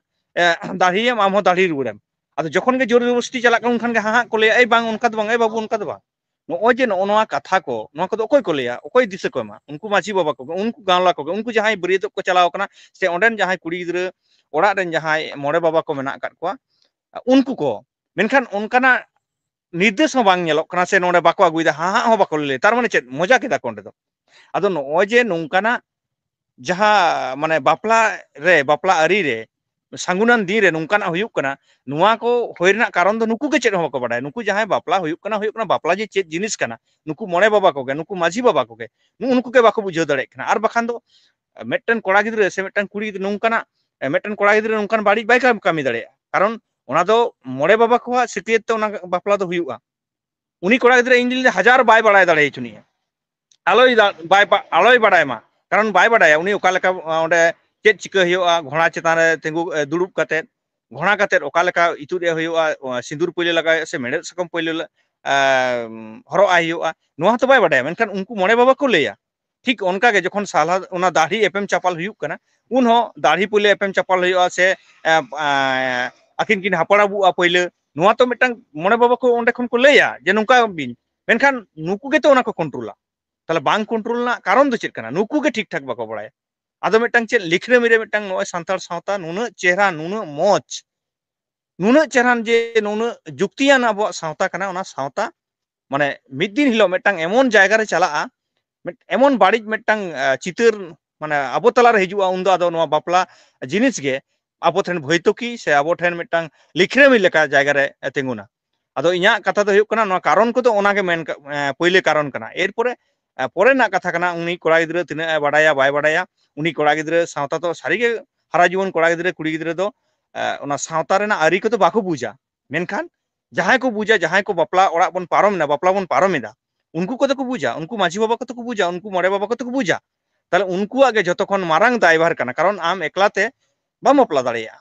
ᱫᱟᱲᱦᱤᱭᱮᱢ, ᱟᱢ ᱦᱚᱸ ᱫᱟᱲᱦᱤ ᱨᱩᱣᱟᱹᱲᱮᱢ᱾ ᱟᱫᱚ ᱡᱚᱠᱷᱚᱱ ᱜᱮ ᱡᱳᱨ ᱡᱚᱵᱚᱥᱛᱤ ᱪᱟᱞᱟᱜ ᱠᱟᱱᱟ, ᱩᱱᱠᱷᱟᱱ ᱜᱮ, ᱦᱟᱸ ᱦᱟᱸ ᱠᱚ ᱞᱟᱹᱭᱟ, ᱮᱭ ᱵᱟᱝ, ᱚᱱᱠᱟ ᱫᱚ ᱵᱟᱝ, ᱮ ᱵᱟᱹᱵᱩ, ᱚᱱᱠᱟ ᱫᱚ ᱵᱟᱝ᱾ ᱱᱚᱜᱼᱚᱭ ᱡᱮ ᱱᱚᱜᱼᱚ ᱱᱚᱣᱟ ᱠᱟᱛᱷᱟ ᱠᱚ, ᱱᱚᱣᱟ ᱠᱚᱫᱚ ᱚᱠᱚᱭ ᱠᱚ ᱞᱟᱹᱭᱟ? ᱚᱠᱚᱭ ᱫᱤᱥᱟᱹ ᱠᱚ ᱮᱢᱟ? ᱩᱱᱠᱩ ᱢᱟᱹᱡᱷᱤ ᱵᱟᱵᱟ ᱠᱚᱜᱮ, ᱩᱱᱠᱩ ᱜᱟᱶᱞᱟ ᱠᱚᱜᱮ, ᱩᱱᱠᱩ ᱡᱟᱦᱟᱸᱭ ᱵᱟᱹᱨᱭᱟᱹᱛᱚᱜ ᱠᱚ ᱪᱟᱞᱟᱣ ᱠᱟᱱᱟ, ᱥᱮ ᱚᱸᱰᱮᱱ ᱡᱟᱦᱟᱸᱭ ᱠᱩᱲᱤ ᱜᱤᱫᱽᱨᱟᱹ ᱚᱲᱟᱜ ᱨᱮᱱ ᱡᱟᱦᱟᱸᱭ ᱢᱚᱬᱮ ᱵᱟᱵᱟ ᱠᱚ ᱢᱮᱱᱟᱜ ᱟᱠᱟᱫ ᱠᱚᱣᱟ, ᱩᱱᱠᱩ ᱠᱚ᱾ ᱢᱮᱱᱠᱷᱟᱱ ᱚᱱᱠᱟᱱᱟᱜ ᱱᱤᱨᱫᱮᱥ ᱦᱚᱸ ᱵᱟᱝ ᱧᱮᱞᱚᱜ ᱠᱟᱱᱟ, ᱥᱮ ᱱᱚᱰᱮ ᱵᱟᱠᱚ ᱟᱹᱜᱩᱭᱮᱫᱟ, ᱦᱟᱸ ᱦᱟᱸ ᱦᱚᱸ ᱵᱟᱠᱚ ᱞᱟᱹᱭ᱾ ᱛᱟᱨ ᱢᱟᱱᱮ ᱪᱮᱫ? ᱢᱚᱡᱟ ᱠᱮᱫᱟ ᱠᱚ ᱚᱸᱰᱮ ᱫᱚ᱾ ᱟᱫᱚ ᱱᱚᱜᱼᱚᱭ ᱡᱮ ᱱᱚᱝᱠᱟᱱᱟᱜ ᱡᱟᱦᱟᱸ ᱢᱟᱱᱮ ᱵᱟᱯᱞᱟ ᱨᱮ, ᱵᱟᱯᱞᱟ ᱟᱹᱨᱤ ᱨᱮ ᱥᱟᱹᱜᱩᱱᱟᱱ ᱫᱤᱱ ᱨᱮ ᱱᱚᱝᱠᱟᱱᱟᱜ ᱦᱩᱭᱩᱜ ᱠᱟᱱᱟ, ᱱᱚᱣᱟ ᱠᱚ ᱦᱩᱭ ᱨᱮᱱᱟᱜ ᱠᱟᱨᱚᱱ ᱫᱚ ᱱᱩᱠᱩ ᱜᱮ ᱪᱮᱫ ᱦᱚᱸ ᱵᱟᱠᱚ ᱵᱟᱰᱟᱭᱟ᱾ ᱱᱩᱠᱩ ᱡᱟᱦᱟᱸᱭ ᱵᱟᱯᱞᱟ ᱦᱩᱭᱩᱜ ᱠᱟᱱᱟ, ᱦᱩᱭᱩᱜ ᱠᱟᱱᱟ ᱵᱟᱯᱞᱟ ᱡᱮ ᱪᱮᱫ ᱡᱤᱱᱤᱥ ᱠᱟᱱᱟ, ᱱᱩᱠᱩ ᱢᱚᱬᱮ ᱵᱟᱵᱟ ᱠᱚᱜᱮ, ᱱᱩᱠᱩ ᱢᱟᱹᱡᱷᱤ ᱵᱟᱵᱟ ᱠᱚᱜᱮ, ᱱᱩᱜᱼᱩ ᱱᱩᱠᱩ ᱜᱮ ᱵᱟᱠᱚ ᱵᱩᱡᱷᱟᱹᱣ ᱫᱟᱲᱮᱭᱟᱜ ᱠᱟᱱᱟ᱾ ᱟᱨ ᱵᱟᱠᱷᱟᱱ ᱫᱚ ᱢᱤᱫᱴᱮᱱ ᱠᱚᱲᱟ ᱜᱤᱫᱽᱨᱟᱹ ᱥᱮ ᱢᱤᱫᱴᱮᱱ ᱠᱩᱲᱤ ᱜᱤᱫᱽᱨᱟᱹ ᱱᱚᱝᱠᱟᱱᱟᱜ, ᱢᱤᱫᱴᱮᱱ ᱠᱚᱲᱟ ᱜᱤᱫᱽᱨᱟᱹ ᱱᱚᱝᱠᱟᱱ ᱵᱟᱹᱲᱤᱡ ᱵᱟᱭ ᱠᱟᱢ-, ᱠᱟᱹᱢᱤ ᱫᱟᱲᱮᱭᱟᱜᱼᱟ᱾ ᱠᱟᱨᱚᱱ ᱚᱱᱟ ᱫᱚ ᱢᱚᱬᱮ ᱵᱟᱵᱟ ᱠᱚᱣᱟᱜ ᱥᱤᱠᱟᱹᱭᱟᱹᱛ ᱛᱮ ᱚᱱᱟ ᱵᱟᱯᱞᱟ ᱫᱚ ᱦᱩᱭᱩᱜᱼᱟ᱾ ᱩᱱᱤ ᱠᱚᱲᱟ ᱜᱤᱫᱽᱨᱟᱹ ᱤᱧ ᱞᱟᱹᱭ ᱦᱟᱡᱟᱨ ᱵᱟᱭ ᱵᱟᱲᱟᱭ ᱫᱟᱲᱮ ᱦᱚᱪᱚᱱᱤᱡᱼᱟ, ᱟᱞᱚᱭ ᱫᱟ-, ᱵᱟᱭ ᱯᱟ-, ᱟᱞᱚᱭ ᱵᱟᱲᱟᱭ ᱢᱟ, ᱠᱟᱨᱚᱱ ᱵᱟᱭ ᱵᱟᱲᱟᱭᱟ ᱩᱱᱤ ᱚᱠᱟ ᱞᱮᱠᱟ, ᱟ, ᱚᱸᱰᱮ ᱪᱮᱫ ᱪᱤᱠᱟᱹ ᱦᱩᱭᱩᱜᱼᱟ, ᱜᱷᱚᱲᱟ ᱪᱮᱛᱟᱱ ᱨᱮ ᱛᱤᱸᱜᱩ, ᱮ, ᱫᱩᱲᱩᱵ ᱠᱟᱛᱮᱫ, ᱜᱷᱚᱲᱟ ᱠᱟᱛᱮᱫ ᱚᱠᱟ ᱞᱮᱠᱟ ᱤᱛᱩᱫ ᱮ ᱦᱩᱭᱩᱜᱼᱟ, ᱚ, ᱥᱤᱸᱫᱩᱨ ᱯᱳᱭᱞᱳ ᱞᱟᱜᱟᱣ ᱦᱩᱭᱩᱜᱼᱟ ᱥᱮ ᱢᱮᱲᱦᱮᱫ ᱥᱟᱠᱟᱢ ᱯᱳᱭᱞᱳ ᱞᱟ-, ᱟ, ᱦᱚᱨᱚᱜ ᱟᱭ ᱦᱩᱭᱩᱜᱼᱟ, ᱱᱚᱣᱟ ᱦᱚᱸᱛᱚ ᱵᱟᱭ ᱵᱟᱰᱟᱭᱟ᱾ ᱢᱮᱱᱠᱷᱟᱱ ᱩᱱᱠᱩ ᱢᱚᱬᱮ ᱵᱟᱵᱟ ᱠᱚ ᱞᱟᱹᱭᱟ, ᱴᱷᱤᱠ ᱚᱱᱠᱟ ᱜᱮ ᱡᱚᱠᱷᱚᱱ ᱥᱟᱞᱦᱟ ᱚᱱᱟ ᱫᱟᱲᱦᱤ ᱮᱯᱮᱢ ᱪᱟᱯᱟᱞ ᱦᱩᱭᱩᱜ ᱠᱟᱱᱟ, ᱩᱱ ᱦᱚᱸ ᱫᱟᱲᱦᱤ ᱯᱳᱭᱞᱳ ᱮᱯᱮᱢ ᱪᱟᱯᱟᱞ ᱦᱩᱭᱩᱜᱼᱟ ᱥᱮ, ᱮ, ᱟ, ᱟᱹᱠᱤᱱ ᱠᱤᱱ ᱦᱟᱯᱲᱟᱵᱚᱜᱼᱟ ᱯᱳᱭᱞᱳ, ᱱᱚᱣᱟ ᱛᱚ ᱢᱤᱫᱴᱟᱝ ᱢᱚᱬᱮ ᱵᱟᱵᱟ ᱠᱚ ᱚᱸᱰᱮ ᱠᱷᱚᱱ ᱠᱚ ᱞᱟᱹᱭᱟ ᱡᱮ ᱱᱚᱝᱠᱟ ᱵᱤᱱ, ᱢᱮᱱᱠᱷᱟᱱ ᱱᱩᱠᱩ ᱜᱮᱛᱚ ᱚᱱᱟ ᱠᱚ ᱠᱚᱱᱴᱨᱳᱞᱟ᱾ ᱛᱟᱦᱞᱮ ᱵᱟᱝ ᱠᱚᱱᱴᱨᱳᱞ ᱨᱮᱱᱟᱜ ᱠᱟᱨᱚᱱ ᱫᱚ ᱪᱮᱫ ᱠᱟᱱᱟ? ᱱᱩᱠᱩ ᱜᱮ ᱴᱷᱤᱠ ᱴᱷᱟᱠ ᱵᱟᱠᱚ ᱵᱟᱲᱟᱭᱟ᱾ ᱟᱫᱚ ᱢᱤᱫᱴᱟᱝ ᱪᱮᱫ ᱞᱤᱠᱷᱨᱟᱹᱢᱤ ᱨᱮ ᱢᱤᱫᱴᱟᱝ ᱱᱚᱜᱼᱚᱭ ᱥᱟᱱᱛᱟᱲ ᱥᱟᱶᱛᱟ ᱱᱩᱱᱟᱹᱜ ᱪᱮᱦᱨᱟ, ᱱᱩᱱᱟᱹᱜ ᱢᱚᱡᱽ, ᱱᱩᱱᱟᱹᱜ ᱪᱮᱦᱨᱟᱱ ᱡᱮ ᱱᱩᱱᱟᱹᱜ ᱡᱩᱠᱛᱤᱭᱟᱱ ᱟᱵᱚᱣᱟᱜ ᱥᱟᱶᱛᱟ ᱠᱟᱱᱟ, ᱚᱱᱟ ᱥᱟᱶᱛᱟ ᱢᱟᱱᱮ ᱢᱤᱫ ᱫᱤᱱ ᱦᱤᱞᱳᱜ ᱢᱤᱫᱴᱟᱝ ᱮᱢᱚᱱ ᱡᱟᱭᱜᱟ ᱨᱮ ᱪᱟᱞᱟᱜᱼᱟ, ᱢᱤᱫ-, ᱮᱢᱚᱱ ᱵᱟᱹᱲᱤᱡ ᱢᱤᱫᱴᱟᱝ, ᱟ, ᱪᱤᱛᱟᱹᱨ ᱢᱟᱱᱮ ᱟᱵᱚ ᱛᱟᱞᱟᱨᱮ ᱦᱤᱡᱩᱜᱼᱟ, ᱩᱱᱫᱚ ᱟᱫᱚ ᱱᱚᱣᱟ ᱵᱟᱯᱞᱟ ᱡᱤᱱᱤᱥ ᱜᱮ ᱟᱵᱚ ᱴᱷᱮᱱ ᱵᱷᱚᱭᱛᱚᱠᱤ ᱥᱮ ᱟᱵᱚ ᱴᱷᱮᱱ ᱢᱤᱫᱴᱟᱝ ᱞᱤᱠᱷᱨᱟᱹᱢᱤ ᱞᱮᱠᱟ ᱡᱟᱭᱜᱟ ᱨᱮ ᱛᱤᱸᱜᱩᱱᱟ᱾ ᱟᱫᱚ ᱤᱧᱟᱹᱜ ᱠᱟᱛᱷᱟ ᱫᱚ ᱦᱩᱭᱩᱜ ᱠᱟᱱᱟ, ᱱᱚᱣᱟ ᱠᱟᱨᱚᱱ ᱠᱚᱫᱚ ᱚᱱᱟ ᱜᱮ ᱢᱮᱱ ᱠᱟ-, ᱮ, ᱯᱳᱭᱞᱳ ᱠᱟᱨᱚᱱ ᱠᱟᱱᱟ᱾ ᱮᱨᱯᱚᱨᱮ, ᱮ, ᱯᱚᱨᱮ ᱨᱮᱱᱟᱜ ᱠᱟᱛᱷᱟ ᱠᱟᱱᱟ, ᱩᱱᱤ ᱠᱚᱲᱟ ᱜᱤᱫᱽᱨᱟᱹ ᱛᱤᱱᱟᱹᱜ ᱮ ᱵᱟᱰᱟᱭᱟ ᱵᱟᱭ ᱵᱟᱰᱟᱭᱟ, ᱩᱱᱤ ᱠᱚᱲᱟ ᱜᱤᱫᱽᱨᱟᱹ ᱥᱟᱶᱛᱟ ᱫᱚ ᱥᱟᱹᱨᱤᱜᱮ ᱦᱟᱨᱟ ᱡᱩᱣᱟᱹᱱ ᱠᱚᱲᱟ ᱜᱤᱫᱽᱨᱟᱹ ᱠᱩᱲᱤ ᱜᱤᱫᱽᱨᱟᱹ ᱫᱚ, ᱮ, ᱚᱱᱟ ᱥᱟᱶᱛᱟ ᱨᱮᱱᱟᱜ ᱟᱹᱨᱤ ᱠᱚᱫᱚ ᱵᱟᱠᱚ ᱵᱩᱡᱟ᱾ ᱢᱮᱱᱠᱷᱟᱱ ᱡᱟᱦᱟᱸᱭ ᱠᱚ ᱵᱩᱡᱟ, ᱡᱟᱦᱟᱸᱭ ᱠᱚ ᱵᱟᱯᱞᱟ ᱚᱲᱟᱜ ᱵᱚᱱ ᱯᱟᱨᱚᱢ ᱮᱫᱟ, ᱵᱟᱯᱞᱟ ᱵᱚᱱ ᱯᱟᱨᱚᱢ ᱮᱫᱟ, ᱩᱱᱠᱩ ᱠᱚᱫᱚ ᱠᱚ ᱵᱩᱡᱟ, ᱩᱱᱠᱩ ᱢᱟᱹᱡᱷᱤ ᱵᱟᱵᱟ ᱠᱚᱫᱚ ᱠᱚ ᱵᱩᱡᱟ, ᱩᱱᱠᱩ ᱢᱚᱬᱮ ᱵᱟᱵᱟ ᱠᱚᱫᱚ ᱠᱚ ᱵᱩᱡᱟ᱾ ᱛᱟᱦᱞᱮ ᱩᱱᱠᱩᱣᱟᱜ ᱜᱮ ᱡᱷᱚᱛᱚ ᱠᱷᱚᱱ ᱢᱟᱨᱟᱝ ᱫᱟᱭᱵᱷᱟᱨ ᱠᱟᱱᱟ, ᱠᱟᱨᱚᱱ ᱟᱢ ᱮᱠᱞᱟ ᱛᱮ ᱵᱟᱢ ᱵᱟᱯᱞᱟ ᱫᱟᱲᱮᱭᱟᱜᱼᱟ᱾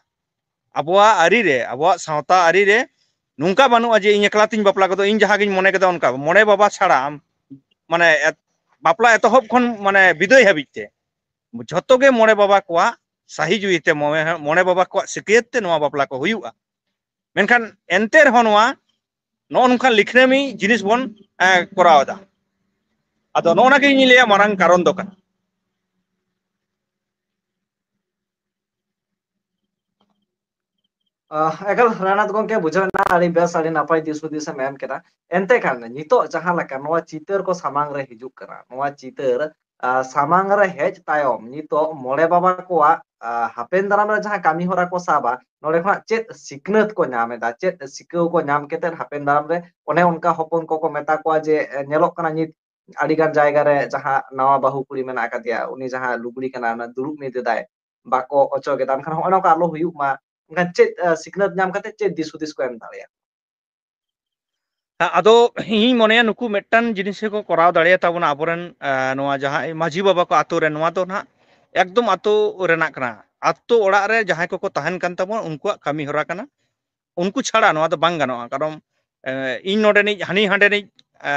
ᱟᱵᱚᱣᱟᱜ ᱟᱹᱨᱤ ᱨᱮ, ᱟᱵᱚᱣᱟᱜ ᱥᱟᱶᱛᱟ ᱟᱹᱨᱤ ᱨᱮ ᱱᱚᱝᱠᱟ ᱵᱟᱹᱱᱩᱜᱼᱟ ᱡᱮ ᱤᱧ ᱮᱠᱞᱟ ᱛᱤᱧ ᱵᱟᱯᱞᱟ ᱜᱚᱫᱚᱜ, ᱤᱧ ᱡᱟᱦᱟᱸ ᱜᱤᱧ ᱢᱚᱱᱮ ᱠᱮᱫᱟ ᱚᱱᱠᱟ᱾ ᱢᱚᱬᱮ ᱵᱟᱵᱟ ᱪᱷᱟᱲᱟ ᱟᱢ, ᱢᱟᱱᱮ, ᱮᱛ-, ᱵᱟᱯᱞᱟ ᱮᱛᱚᱦᱚᱵ ᱠᱷᱚᱱ, ᱢᱟᱱᱮ, ᱵᱤᱫᱟᱹᱭ ᱦᱟᱹᱵᱤᱡ ᱛᱮ ᱡᱷᱚᱛᱚ ᱜᱮ ᱢᱚᱬᱮ ᱵᱟᱵᱟ ᱠᱚᱣᱟᱜ ᱥᱟᱹᱦᱤ ᱡᱩᱦᱤ ᱛᱮ, ᱢᱚᱬᱮ, ᱢᱚᱬᱮ ᱵᱟᱵᱟ ᱠᱚᱣᱟᱜ ᱥᱤᱠᱟᱹᱭᱟᱹᱛ ᱛᱮ ᱱᱚᱣᱟ ᱵᱟᱯᱞᱟ ᱠᱚ ᱦᱩᱭᱩᱜᱼᱟ᱾ ᱢᱮᱱᱠᱷᱟᱱ ᱮᱱᱛᱮ ᱨᱮᱦᱚᱸ ᱱᱚᱣᱟ ᱱᱚᱜᱼᱚ ᱱᱚᱝᱠᱟᱱ ᱞᱤᱠᱷᱨᱟᱹᱢᱤ ᱡᱤᱱᱤᱥ ᱵᱚᱱ, ᱮ, ᱠᱚᱨᱟᱣ ᱮᱫᱟ᱾ ᱟᱫᱚ ᱱᱚᱜᱼᱚ ᱱᱟ ᱜᱮ ᱤᱧ ᱞᱟᱹᱭᱟ ᱢᱟᱨᱟᱝ ᱠᱟᱨᱚᱱ ᱫᱚ ᱠᱟᱱᱟ᱾ ᱟᱦ, ᱮᱠᱟᱞ ᱨᱟᱭᱱᱟᱛᱷ ᱜᱚᱢᱠᱮ, ᱵᱩᱡᱷᱟᱹᱣ ᱮᱱᱟ, ᱟᱹᱰᱤ ᱵᱮᱥ, ᱟᱹᱰᱤ ᱱᱟᱯᱟᱭ ᱫᱤᱥ ᱦᱩᱫᱤᱥ ᱮᱢ ᱮᱢ ᱠᱮᱫᱟ᱾ ᱮᱱᱛᱮ ᱠᱷᱟᱱ ᱱᱤᱛᱚᱜ ᱡᱟᱦᱟᱸ ᱞᱮᱠᱟ ᱱᱚᱣᱟ ᱪᱤᱛᱟᱹᱨ ᱠᱚ ᱥᱟᱢᱟᱝ ᱨᱮ ᱦᱤᱡᱩᱜ ᱠᱟᱱᱟ, ᱱᱚᱣᱟ ᱪᱤᱛᱟᱹᱨ, ᱟ, ᱥᱟᱢᱟᱝ ᱨᱮ ᱦᱮᱡ ᱛᱟᱭᱚᱢ ᱱᱤᱛᱚᱜ ᱢᱚᱬᱮ ᱵᱟᱵᱟ ᱠᱚᱣᱟᱜ, ᱦᱟᱯᱮᱱ ᱫᱟᱨᱟᱢ ᱨᱮ ᱡᱟᱦᱟᱸ ᱠᱟᱹᱢᱤ ᱦᱚᱨᱟ ᱠᱚ ᱥᱟᱵᱟ, ᱱᱚᱰᱮ ᱠᱷᱚᱱᱟᱜ ᱪᱮᱫ ᱥᱤᱠᱷᱱᱟᱹᱛ ᱠᱚ ᱧᱟᱢ ᱮᱫᱟ, ᱪᱮᱫ ᱥᱤᱠᱟᱹᱣ ᱠᱚ ᱧᱟᱢ ᱠᱟᱛᱮᱫ ᱦᱟᱯᱮᱱ ᱫᱟᱨᱟᱢ ᱨᱮ ᱚᱱᱮ ᱚᱱᱠᱟ ᱦᱚᱯᱚᱱ ᱠᱚᱠᱚ ᱢᱮᱛᱟ ᱠᱚᱣᱟ ᱡᱮ, ᱧᱮᱞᱚᱜ ᱠᱟᱱᱟ ᱱᱤᱛ ᱟᱹᱰᱤ ᱜᱟᱱ ᱡᱟᱭᱜᱟ ᱨᱮ ᱡᱟᱦᱟᱸ ᱱᱟᱣᱟ ᱵᱟᱹᱦᱩ ᱠᱩᱲᱤ ᱢᱮᱱᱟᱜ ᱟᱠᱟᱫᱮᱭᱟ, ᱩᱱᱤ ᱡᱟᱦᱟᱸ ᱞᱩᱜᱽᱲᱤ ᱠᱟᱱᱟ, ᱚᱱᱟ ᱫᱩᱲᱩᱵ ᱢᱤᱫ ᱮᱫᱟᱭ, ᱵᱟᱠᱚ ᱚᱪᱚᱜ ᱮᱫᱟ᱾ ᱢᱮᱱᱠᱷᱟᱱ ᱦᱚᱸᱜᱼᱚ ᱱᱚᱝᱠᱟ ᱟᱞᱚ ᱦᱩᱭᱩᱜ ᱢᱟ, ᱢᱮᱱᱠᱷᱟᱱ ᱪᱮᱫ ᱥᱤᱠᱷᱱᱟᱹᱛ ᱧᱟᱢ ᱠᱟᱛᱮ ᱪᱮᱫ ᱫᱤᱥ ᱦᱩᱫᱤᱥ ᱠᱚ ᱮᱢ ᱫᱟᱲᱮᱭᱟᱜᱼᱟ? ᱟᱫᱚ ᱤᱧ ᱢᱚᱱᱮᱭᱟ, ᱱᱩᱠᱩ ᱢᱤᱫᱴᱟᱝ ᱡᱤᱱᱤᱥ ᱜᱮᱠᱚ ᱠᱚᱨᱟᱣ ᱫᱟᱲᱮᱭᱟᱜ ᱛᱟᱵᱚᱱᱟ ᱟᱵᱚᱨᱮᱱ ᱱᱚᱣᱟ ᱡᱟᱦᱟᱸ ᱢᱟᱹᱡᱷᱤ ᱵᱟᱵᱟ ᱠᱚ ᱟᱛᱳ ᱨᱮ, ᱱᱚᱣᱟ ᱫᱚ ᱱᱟᱦᱟᱜ ᱮᱠᱫᱚᱢ ᱟᱛᱳ ᱨᱮᱱᱟᱜ ᱠᱟᱱᱟ᱾ ᱟᱛᱳ ᱚᱲᱟᱜ ᱨᱮ ᱡᱟᱦᱟᱸᱭ ᱠᱚᱠᱚ ᱛᱟᱦᱮᱱ ᱠᱟᱱ ᱛᱟᱵᱚᱱᱟ, ᱩᱱᱠᱩᱣᱟᱜ ᱠᱟᱹᱢᱤ ᱦᱚᱨᱟ ᱠᱟᱱᱟ᱾ ᱩᱱᱠᱩ ᱪᱷᱟᱲᱟ ᱱᱚᱣᱟ ᱫᱚ ᱵᱟᱝ ᱜᱟᱱᱚᱜᱼᱟ᱾ ᱠᱟᱨᱚᱱ ᱤᱧ ᱱᱚᱰᱮᱱᱤᱡ, ᱦᱟᱹᱱᱤ ᱦᱟᱸᱰᱮᱱᱤᱡ,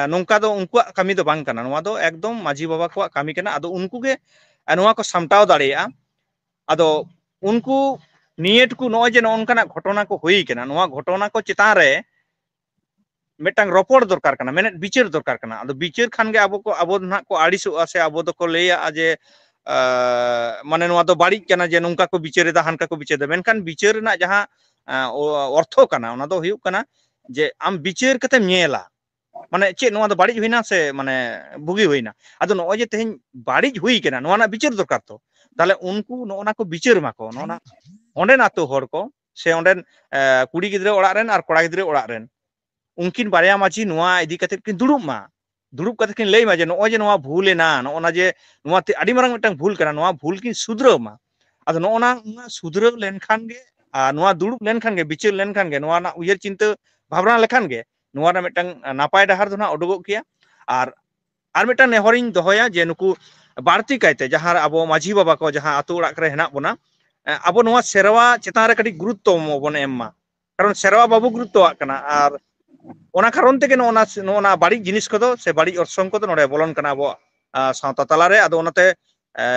ᱱᱚᱝᱠᱟ ᱫᱚ ᱩᱱᱠᱩᱣᱟᱜ ᱠᱟᱹᱢᱤ ᱫᱚ ᱵᱟᱝ ᱠᱟᱱᱟ᱾ ᱱᱚᱣᱟ ᱫᱚ ᱮᱠᱫᱚᱢ ᱢᱟᱹᱡᱷᱤ ᱵᱟᱵᱟ ᱠᱚᱣᱟᱜ ᱠᱟᱹᱢᱤ ᱠᱟᱱᱟ᱾ ᱟᱫᱚ ᱩᱱᱠᱩ ᱜᱮ ᱱᱚᱣᱟ ᱠᱚ ᱥᱟᱢᱴᱟᱣ ᱫᱟᱲᱮᱭᱟᱜᱼᱟ᱾ ᱟᱫᱚ ᱩᱱᱠᱩ ᱱᱤᱭᱟᱹ ᱴᱩᱠᱩ, ᱱᱚᱜᱼᱚᱭ ᱡᱮ ᱱᱚᱜᱼᱚ ᱱᱚᱝᱠᱟᱱᱟᱜ ᱜᱷᱚᱴᱚᱱᱟ ᱠᱚ ᱦᱩᱭ ᱠᱟᱱᱟ, ᱱᱚᱣᱟ ᱜᱷᱚᱴᱚᱱᱟ ᱠᱚ ᱪᱮᱛᱟᱱ ᱨᱮ ᱢᱤᱫᱴᱟᱝ ᱨᱚᱯᱚᱲ ᱫᱚᱨᱠᱟᱨ ᱠᱟᱱᱟ, ᱢᱮᱱᱮᱫ ᱵᱤᱪᱟᱹᱨ ᱫᱚᱨᱠᱟᱨ ᱠᱟᱱᱟ᱾ ᱟᱫᱚ ᱵᱤᱪᱟᱹᱨ ᱠᱷᱟᱱ ᱜᱮ ᱟᱵᱚ ᱠᱚ, ᱟᱵᱚ ᱫᱚ ᱱᱟᱦᱟᱜ ᱠᱚ ᱟᱹᱲᱤᱥᱚᱜᱼᱟ, ᱥᱮ ᱟᱵᱚ ᱫᱚᱠᱚ ᱞᱟᱹᱭᱟ ᱡᱮ, ᱢᱟᱱᱮ ᱱᱚᱣᱟ ᱫᱚ ᱵᱟᱹᱲᱤᱡ ᱠᱟᱱᱟ ᱡᱮ ᱱᱚᱝᱠᱟ ᱠᱚ ᱵᱤᱪᱟᱹᱨ ᱮᱫᱟ, ᱦᱟᱱᱠᱟ ᱠᱚ ᱵᱤᱪᱟᱹᱨ ᱮᱫᱟ᱾ ᱢᱮᱱᱠᱷᱟᱱ ᱵᱤᱪᱟᱹᱨ ᱨᱮᱱᱟᱜ ᱡᱟᱦᱟᱸ ᱚᱨᱛᱷᱚ ᱠᱟᱱᱟ, ᱚᱱᱟ ᱫᱚ ᱦᱩᱭᱩᱜ ᱠᱟᱱᱟ ᱡᱮ ᱟᱢ ᱵᱤᱪᱟᱹᱨ ᱠᱟᱛᱮᱢ ᱧᱮᱞᱟ, ᱢᱟᱱᱮ ᱪᱮᱫ ᱱᱚᱣᱟ ᱫᱚ ᱵᱟᱹᱲᱤᱡ ᱦᱩᱭᱱᱟ ᱥᱮ ᱢᱟᱱᱮ ᱵᱩᱜᱤ ᱦᱩᱭᱱᱟ᱾ ᱟᱫᱚ ᱱᱚᱜᱼᱚᱭ ᱡᱮ ᱛᱮᱦᱮᱧ ᱵᱟᱹᱲᱤᱡ ᱦᱩᱭ ᱠᱟᱱᱟ, ᱱᱚᱣᱟ ᱨᱮᱱᱟᱜ ᱵᱤᱪᱟᱹᱨ ᱫᱚᱨᱠᱟᱨ ᱛᱚ᱾ ᱛᱟᱦᱞᱮ ᱩᱱᱠᱩ ᱱᱚᱜᱼᱚ ᱱᱟ ᱠᱚ ᱵᱤᱪᱟᱹᱨ ᱢᱟᱠᱚ, ᱱᱚᱜᱼᱚ ᱱᱟ ᱚᱸᱰᱮᱱ ᱟᱛᱳ ᱦᱚᱲ ᱠᱚ, ᱥᱮ ᱚᱸᱰᱮᱱ ᱠᱩᱲᱤ ᱜᱤᱫᱽᱨᱟᱹ ᱚᱲᱟᱜ ᱨᱮᱱ ᱟᱨ ᱠᱚᱲᱟ ᱜᱤᱫᱽᱨᱟᱹ ᱚᱲᱟᱜ ᱨᱮᱱ, ᱩᱱᱠᱤᱱ ᱵᱟᱨᱭᱟ ᱢᱟᱹᱡᱷᱤ ᱱᱚᱣᱟ ᱤᱫᱤ ᱠᱟᱛᱮ ᱠᱤᱱ ᱫᱩᱲᱩᱵ ᱢᱟ᱾ ᱫᱩᱲᱩᱵ ᱠᱟᱛᱮ ᱠᱤᱱ ᱞᱟᱹᱭ ᱢᱟ ᱡᱮ ᱱᱚᱜᱼᱚᱭ ᱡᱮ ᱱᱚᱣᱟ ᱵᱷᱩᱞ ᱮᱱᱟ, ᱱᱚᱜᱼᱚ ᱱᱟ ᱡᱮ ᱱᱚᱣᱟ ᱛᱮ ᱟᱹᱰᱤ ᱢᱟᱨᱟᱝ ᱢᱤᱫᱴᱟᱝ ᱵᱷᱩᱞ ᱠᱟᱱᱟ, ᱱᱚᱣᱟ ᱵᱷᱩᱞ ᱠᱤᱱ ᱥᱩᱫᱷᱨᱟᱹᱣ ᱢᱟ᱾ ᱟᱫᱚ ᱱᱚᱜᱼᱚ ᱱᱟ ᱥᱩᱫᱷᱨᱟᱹᱣ ᱞᱮᱱᱠᱷᱟᱱ ᱜᱮ, ᱟᱨ ᱱᱚᱣᱟ ᱫᱩᱲᱩᱵ ᱞᱮᱱᱠᱷᱟᱱ ᱜᱮ, ᱵᱤᱪᱟᱹᱨ ᱞᱮᱱᱠᱷᱟᱱ ᱜᱮ, ᱱᱚᱣᱟ ᱨᱮᱱᱟᱜ ᱩᱭᱦᱟᱹᱨ ᱪᱤᱱᱛᱟᱹ ᱵᱷᱟᱵᱽᱱᱟ ᱞᱮᱠᱷᱟᱱ ᱜᱮ ᱱᱚᱣᱟ ᱨᱮᱱᱟᱜ ᱢᱤᱫᱴᱟᱝ ᱱᱟᱯᱟᱭ ᱰᱟᱦᱟᱨ ᱫᱚ ᱱᱟᱦᱟᱜ ᱩᱰᱩᱠᱚᱜ ᱜᱮᱭᱟ᱾ ᱟᱨ ᱟᱨ ᱢᱤᱫᱴᱟᱝ ᱱᱮᱦᱚᱨᱤᱧ ᱫᱚᱦᱚᱭᱟ ᱡᱮ ᱱᱩᱠᱩ ᱵᱟᱹᱲᱛᱤ ᱠᱟᱭᱛᱮ ᱡᱟᱦᱟᱸ ᱟᱵᱚ ᱢᱟᱹᱡᱷᱤ ᱵᱟᱵᱟ ᱠᱚ ᱡᱟᱦᱟᱸ ᱟᱛᱳ ᱚᱲᱟᱜ ᱠᱚᱨᱮ ᱦᱮᱱᱟᱜ ᱵᱚᱱᱟ, ᱟᱵᱚ ᱱᱚᱣᱟ ᱥᱮᱨᱣᱟ ᱪᱮᱛᱟᱱ ᱨᱮ ᱠᱟᱹᱴᱤᱡ ᱜᱩᱨᱩᱛᱛᱚ ᱵᱚᱱ ᱮᱢ ᱢᱟ᱾ ᱠᱟᱨᱚᱱ ᱥᱮᱨᱣᱟ ᱵᱟᱵᱚ ᱜᱩᱨᱩᱛᱛᱚᱣᱟᱜ ᱠᱟᱱᱟ, ᱟᱨ ᱚᱱᱟ ᱠᱟᱨᱚᱱ ᱛᱮᱜᱮ ᱱᱚᱜᱼᱚ ᱱᱟ, ᱱᱚᱜᱼᱚ ᱱᱟ ᱵᱟᱹᱲᱤᱡ ᱡᱤᱱᱤᱥ ᱠᱚᱫᱚ ᱥᱮ ᱵᱟᱹᱲᱤᱡ ᱚᱨᱥᱚᱝ ᱠᱚᱫᱚ ᱱᱚᱰᱮ ᱵᱚᱞᱚᱱ ᱠᱟᱱᱟ ᱟᱵᱚᱣᱟᱜ ᱥᱟᱶᱛᱟ ᱛᱟᱞᱟᱨᱮ᱾ ᱟᱫᱚ ᱚᱱᱟᱛᱮ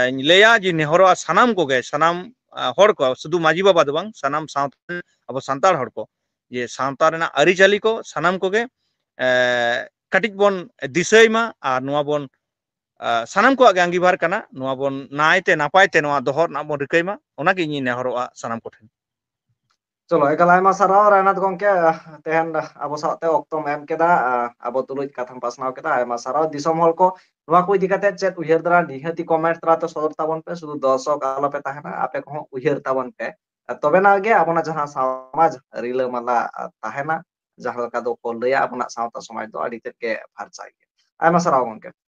ᱤᱧ ᱞᱟᱹᱭᱟ ᱡᱮ ᱱᱮᱦᱚᱨᱚᱜᱼᱟ ᱥᱟᱱᱟᱢ ᱠᱚᱜᱮ, ᱥᱟᱱᱟᱢ ᱦᱚᱲ ᱠᱚ, ᱥᱩᱫᱷᱩ ᱢᱟᱹᱡᱷᱤ ᱵᱟᱵᱟ ᱫᱚ ᱵᱟᱝ, ᱥᱟᱱᱟᱢ ᱥᱟᱶᱛᱟ, ᱟᱵᱚ ᱥᱟᱱᱛᱟᱲ ᱦᱚᱲ ᱠᱚ, ᱡᱮ ᱥᱟᱶᱛᱟ ᱨᱮᱱᱟᱜ ᱟᱹᱨᱤᱪᱟᱹᱞᱤ ᱠᱚ ᱥᱟᱱᱟᱢ ᱠᱚᱜᱮ ᱠᱟᱹᱴᱤᱡ ᱵᱚᱱ ᱫᱤᱥᱟᱹᱭ ᱢᱟ ᱟᱨ ᱱᱚᱣᱟ ᱵᱚᱱ ᱥᱟᱱᱟᱢ ᱠᱚᱣᱟᱜ ᱜᱮ ᱟᱸᱜᱤᱵᱷᱟᱨ ᱠᱟᱱᱟ, ᱱᱚᱣᱟ ᱵᱚᱱ ᱱᱟᱭᱛᱮ ᱱᱟᱯᱟᱭ ᱛᱮ ᱱᱚᱣᱟ ᱫᱚᱦᱚ ᱨᱮᱱᱟᱜ ᱵᱚᱱ ᱨᱤᱠᱟᱹᱭ ᱢᱟ, ᱚᱱᱟᱜᱮ ᱤᱧᱤᱧ ᱱᱮᱦᱚᱨᱚᱜᱼᱟ ᱥᱟᱱᱟᱢ ᱠᱚᱴᱷᱮᱱ᱾ ᱪᱚᱞᱚ, ᱮᱠᱟᱞ ᱟᱭᱢᱟ ᱥᱟᱨᱦᱟᱣ ᱨᱟᱭᱱᱟᱛᱷ ᱜᱚᱝᱠᱮ, ᱟᱦ, ᱛᱮᱦᱮᱧ ᱟᱵᱚ ᱥᱟᱶᱛᱮ ᱚᱠᱛᱚᱢ ᱮᱢ ᱠᱮᱫᱟ, ᱟᱦ, ᱟᱵᱚ ᱛᱩᱞᱩᱡ ᱠᱟᱛᱷᱟᱢ ᱯᱟᱥᱱᱟᱣ ᱠᱮᱫᱟ, ᱟᱭᱢᱟ ᱥᱟᱨᱦᱟᱣ᱾ ᱫᱤᱥᱚᱢ ᱦᱚᱲ ᱠᱚ ᱱᱚᱣᱟ ᱠᱚ ᱤᱫᱤ ᱠᱟᱛᱮ ᱪᱮᱫ ᱩᱭᱦᱟᱹᱨ ᱫᱟᱨᱟ ᱱᱤᱦᱟᱹᱛᱤ comment ᱛᱟᱞᱟᱛᱮ ᱥᱚᱫᱚᱨ ᱛᱟᱵᱚᱱ ᱯᱮ, ᱥᱩᱫᱷᱩ ᱫᱚᱨᱥᱚᱠ ᱟᱞᱚᱯᱮ ᱛᱟᱦᱮᱱᱟ, ᱟᱯᱮ ᱠᱚᱦᱚᱸ ᱩᱭᱦᱟᱹᱨ ᱛᱟᱵᱚᱱ ᱯᱮ᱾ ᱛᱚᱵᱮᱱᱟᱜ ᱜᱮ ᱟᱵᱚᱱᱟᱜ ᱡᱟᱦᱟᱸ ᱥᱚᱢᱟᱡᱽ ᱨᱤᱞᱟᱹᱢᱟᱞᱟ, ᱟᱦ, ᱛᱟᱦᱮᱱᱟ, ᱡᱟᱦᱟᱸ ᱞᱮᱠᱟ ᱫᱚᱠᱚ ᱞᱟᱹᱭᱟ ᱟᱵᱚᱱᱟᱜ ᱥᱟᱶᱛᱟ ᱥᱚᱢᱟᱡᱽ ᱫᱚ ᱟᱹᱰᱤ ᱛᱮᱫ ᱜᱮ ᱯᱷᱟᱨᱪᱟᱜ ᱜᱮᱭᱟ᱾ ᱟᱭᱢᱟ ᱥᱟᱨᱦᱟᱣ ᱜᱚᱝᱠᱮ᱾